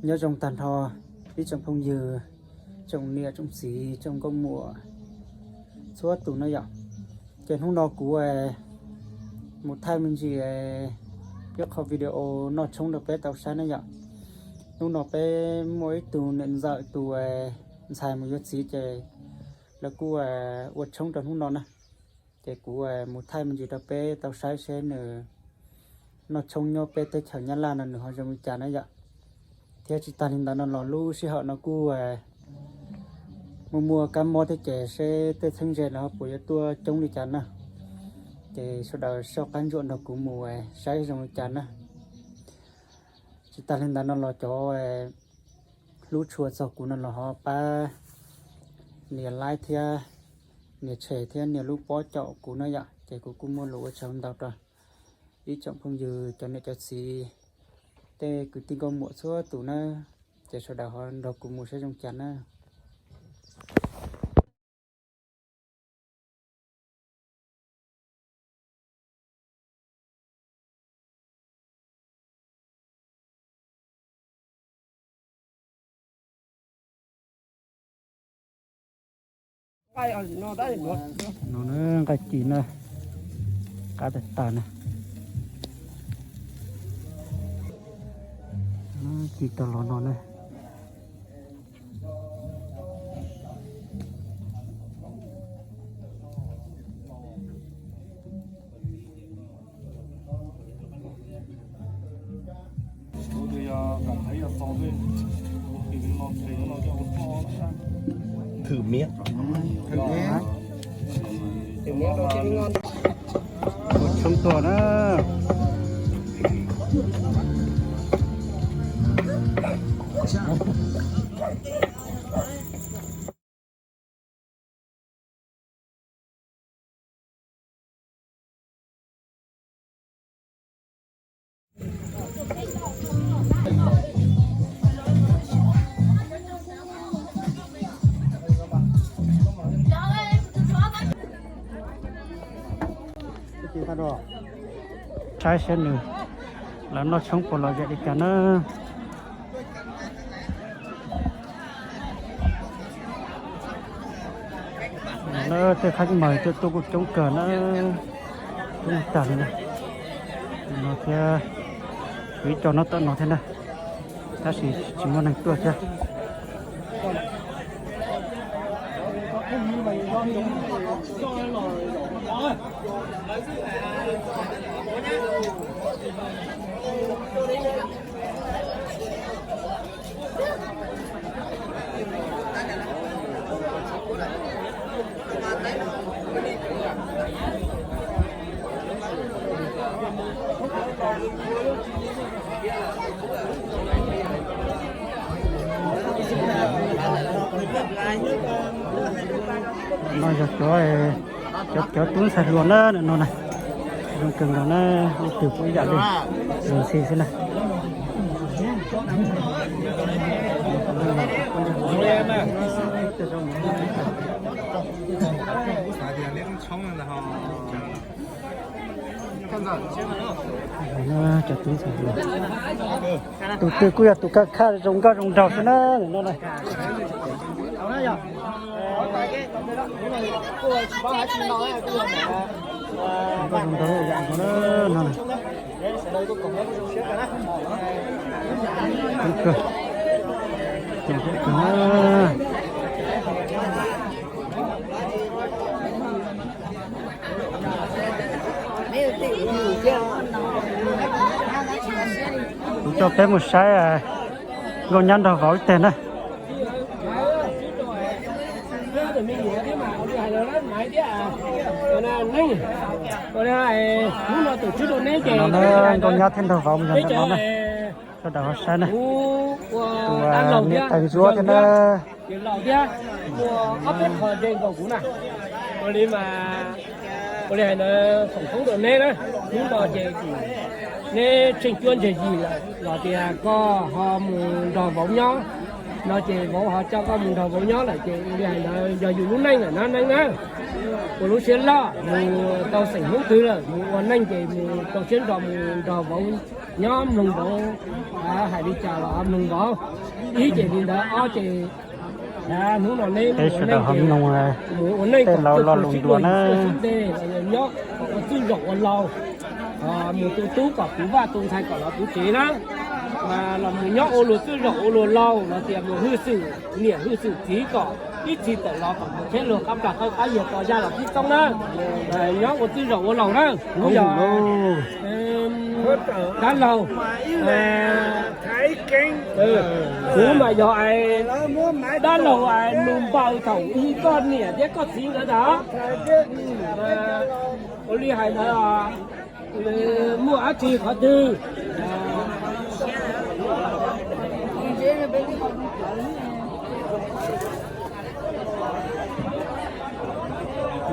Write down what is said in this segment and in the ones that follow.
Nyob zoo tag nrho ib tsoom phooj ywg, tsoom niam tsoom txiv, tsoom nkauj muam txhua tus na yom. Ces hnub no kuv mus thaij me ntsis ib qho video noj tshoob rau peb tau saib na yom. Hnub no peb muaj ib tug niam ntxawm tus ntxhais mus yuav txiv ces lawv kuj ua tshoob rau hnub no na. Ces kuv mus thaij me ntsis rau peb tau saib seb nws noj tshoob nyob peb teb chaws Nyab Laj no nws ho zoo li cas na yom. Thiab tsis tas li ntawd no los lub sij hawm no kuj muaj muaj kab mob thiab ces seb tej txheeb ze los ho puas yuav tuaj coob li cas na. Ces sawv daws soj qab ntsuam nrog kuv mus saib zoo li cas na. Tsis tas li ntawd no los cov hlub tshua txog kuv no los ho pab nias like thiab nias share thiab nias lub pob caum kuv na yom. Ces kuv kuj muaj lus ua tsaug ntau rau ib tsoom phooj ywg, cov niam cov txiv, tej kwv tij nkauj muam txhua tus na. Ces sawv daws ho nrog kuv mus saib zoo cas na. No na, nqaij ci na, qab tag tas na. Ci tau los no na. Thử miếng. Thử miếng. Thử miếng đầu tiên ngon. Ua tshoob tuaj na. Saib seb nws, lawv noj tshoob puas lom zem li cas na. Tej qhab mas tuaj tuaj kuj coob kawg na, coob tag li na. No thiab, kuv ib co nyob tom no thiab na, tab sis tsis muaj neeg tuaj thiab. No yog cov, cov, cov tub ntxhais hluas na no na, zoo kawg nkaus na, ib tug puas ib yam li, zoo xij xwb na. Cov tub ntxhais hluas, tus twg kuj yog tus kaj khaj zoo nkauj zoo nraug xwb na no na. Zoo nkauj zoo nraug yam nkaus na no na. Coob kawg, coob kawg na. Kuv coj peb mus saib nkauj nyab nrog vauv ib teg na. No na, nkauj nyab thiab nrog vauv mus yog ntawm no na. Sawv daws ho saib na. Tus niam tais ntsuab thiab na. Ua li mas, ua li hais ntawd foom koob rau neb na, hnub no ces neb tseem cuab ntseg yim lawm los tias koj ho mus nrog vauv nyob, No ces vauv ho coj koj mus nrog vauv nyob lawm ces ua li hais ntawd yog yus lub neej lawm na neej na. Ua lub siab loj, mus tau xeem hnub twg lawm mus ua neej ces mus rau siab ntso mus nrog vauv nyob mloog vauv hais li cas los mloog vauv. Ib ces li ntawd, ob ces hnub no neb mus ua neej ces mus ua neej kom txawj hlub txawj ntse los yog nyob kom ua txwj zaum ua laus, mus tu tub kom puv vaj tu ntxhais kom los puv tsev na, los mus nyob ua luag txwj zaum ua luag laus los tias mus hwj xwm niam hwj xwm txiv kom ib txhis tawm los kom mus thiab luag qab plag qab qab yuag to zaj los tib txoob na. Nyob ua txwj zaum ua laus na, kuv yog dab laug, kuv mas yog dab laug nus npaws thaum ub koj niam thiab koj txiv nkawd ntag. Ua li hais ntawd, muaj dab tsi qhov twg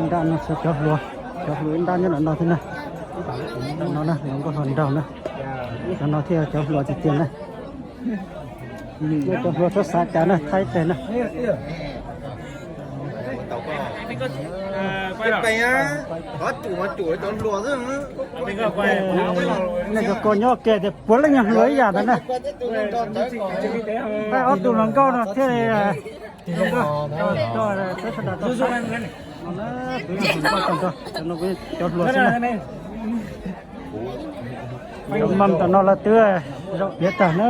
nraj no, cov hluas, cov hluas ib nrab nyob ntawm no thiab na. No na, nkauj hluas nraug na. Cov no thiaj cov hluas tiag tiag na. Cov hluas txhob xav cas na, Thaib teg na. Nej cov ko nyob ke tias puav leej yog hluas ib yam ntawd na. Ob tug hluas nkauj no thiaj li cov hluas xwb na. Cov mam tom no los twb zaum piav tag na.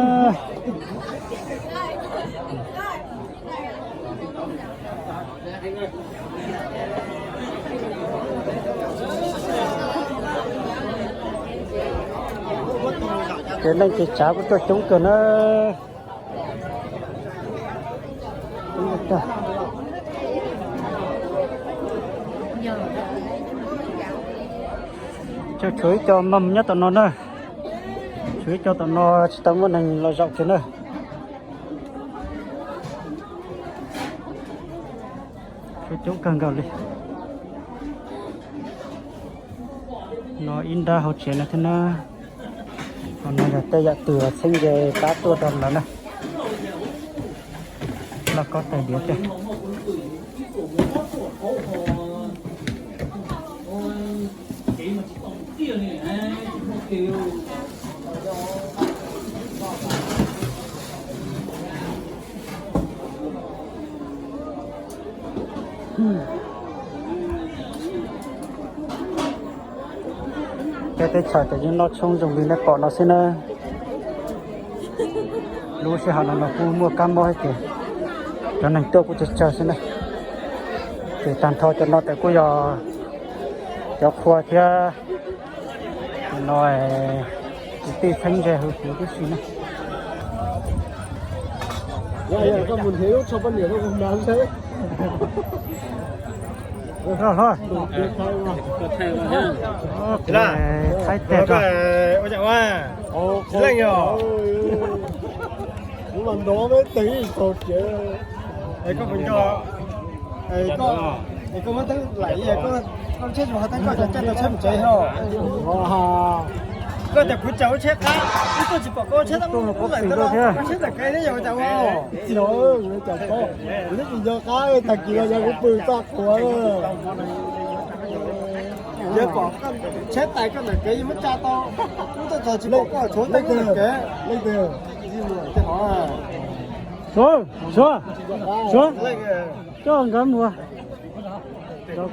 Kev neej kev tsav kuj tuaj coob kawg na. Tshuav ib co mam nyob tom no na. Tshuav ib co tom no tsis tau muaj neeg los zaum kiag na. Coob kawg nkaus li. No ib nrab hauv tsev no thiab na. Qhov no yog tej yam twg txheeb ze pab tuaj rau lawv na. Loj kob tais diav tiag. Peb teb chaws ces yeej noj tshoob zoo li nej pom no xwb na. Lub sij hawm no los kuj muaj kab mob thiab ces cov neeg tuaj kuj tsawg tsawg xwb na. Ces tag nrho cov no ces kuj yog cov qhua thiab no kwv tij txheeb ze huv huv tib si na. Thaib teg. Koj muab teeb laim, koj tsheb tsis muaj teeb koj coj tau tsheb mus tsev os. Koj tias kuv tsaws lub tsheb qab, wb tuaj tsis pom koj tsheb, tsheb tawm kev thiab yog cas. Tsis yog, kuv tsis yog qab, tag kis los yog kuv pw txoj qhua. Yog pom tsheb tais koj ntawm kev yeej muab tsa tau, wb tuaj txog tsis pom koj tshuav teeb koj ntawm kev. Leej twg? Suav, Suav, Suav, coj nkawd mus. Los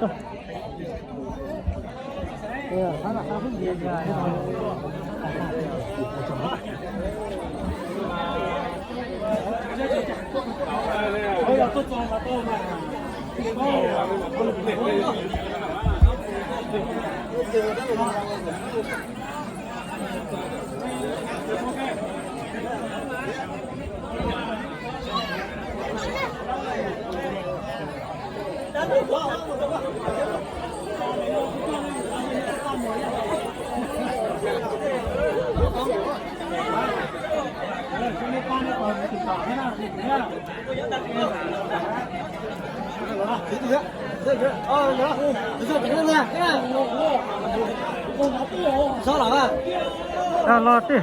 tij.